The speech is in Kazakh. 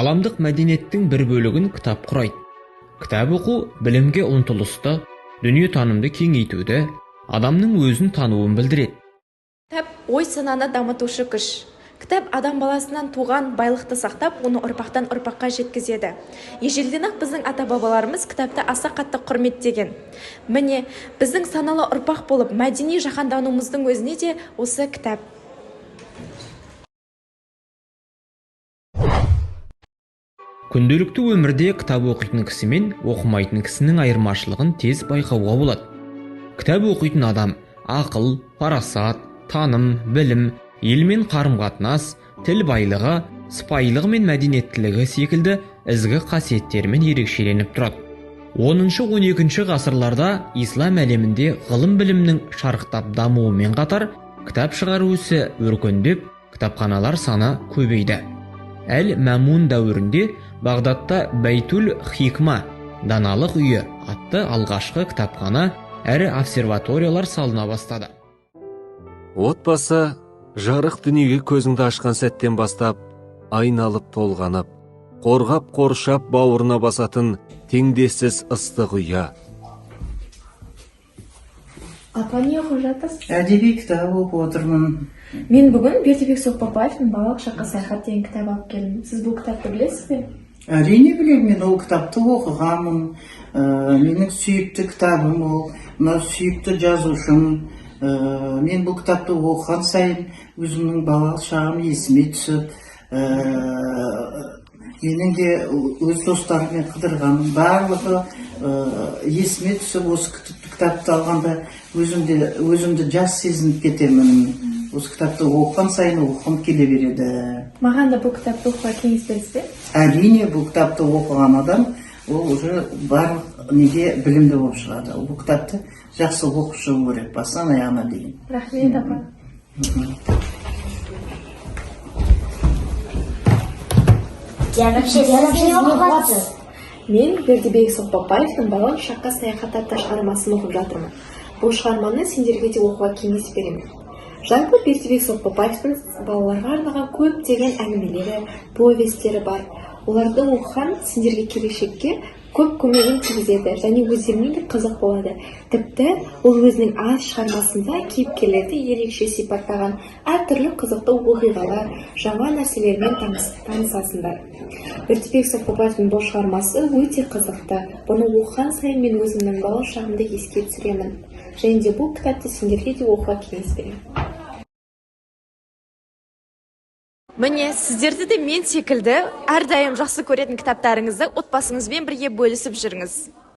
Ғаламдық мәдениеттің бір бөлігін кітап құрайды. Кітап оқу білімге ұмтылысты, дүниетанымды кеңейтуді, адамның өзін тануын білдіреді. Кітап – ой сананы дамытушы күш. Кітап адам баласынан туған байлықты сақтап, оны ұрпақтан ұрпаққа жеткізеді. Ежелден-ақ біздің ата-бабаларымыз кітапты аса қатты құрметтеген. Міне, біздің саналы ұрпақ болып, мәдени жаһандануымыздың өзіне де осы кітап. Күнделікті өмірде кітап оқитын кісі мен оқымайтын кісінің айырмашылығын тез байқауға болады. Кітап оқитын адам ақыл, парасат, таным, білім, елмен қарым-қатынас, тіл байлығы, сыпайылығы мен мәдениеттілігі секілді ізгі қасиеттерімен ерекшеленіп тұрады. 10-12 ғасырларда ислам әлемінде ғылым-білімнің шарықтап дамуымен қатар кітап шығару ісі өркендеп, кітапханалар саны көбейді. Әл Мәмун дәуірінде Бағдатта Бәйтул Хикма, даналық үйі атты алғашқы кітапхана әрі обсерваториялар салына бастады. Отбасы – жарық дүниеге көзіңді ашқан сәттен бастап айналып толғанып, қорғап қоршап, бауырына басатын теңдессіз ыстық ұя. Апа, не оқып жатырсыз? Әдеби кітап оқып отырмын. Мен бүгін Бердібек Соқпақбаевтың «Балалық шаққа саяхат» деген кітап алып келдім. Сіз бұл кітапты білесіз бе? Әрине, білемін, мен ол кітапты оқығанмын. Менің сүйікті кітабым ол, мынау сүйікті жазушым. Мен бұл кітапты оқыған сайын өзімнің балалық шағым есіме түсіп, менің де өз достарыммен қыдырғаным барлығы есіме түсіп, осы кітапты алғанда өзімді жас сезініп кетемін. Осы кітапты оқыған сайын оқығым келе береді. Маған да бұл кітапты оқуға кеңес бересіз бе? Әрине, бұл кітапты оқыған адам ол уже барлық неге білімді болып шығады. Бұл кітапты жақсы оқып шығу керек басынан аяғына дейін. Рахмет, апа. Вообще не оқып. Мен Бердібек Соқпақбаевтың «Балалық шаққа саяхат» атты шығармасын оқып жатырмын. Бұл шығарманы сендерге де оқуға кеңес беремін. Жалпы, Бердібек Соқпақбаевтың балаларға арналған көптеген әңгімелері, повестері бар. Оларды оқыған сендерге келешекке көп көмегін тигізеді және өздеріңе де қызық болады. Тіпті ол өзінің аз шығармасында кейіпкерлерді ерекше сипаттаған, әртүрлі қызықты оқиғалар, жаңа нәрселермен танысасыңдар. Бердібек Соқпақбаевтың бұл шығармасы өте қызықты. Бұны оқыған сайын мен өзімнің балалық шағымды еске түсіремін және де бұл кітапты сендерге де оқуға кеңес беремін. Міне, сіздерді де мен секілді әрдайым жақсы көретін кітаптарыңызды отбасыңызбен бірге бөлісіп жүріңіз.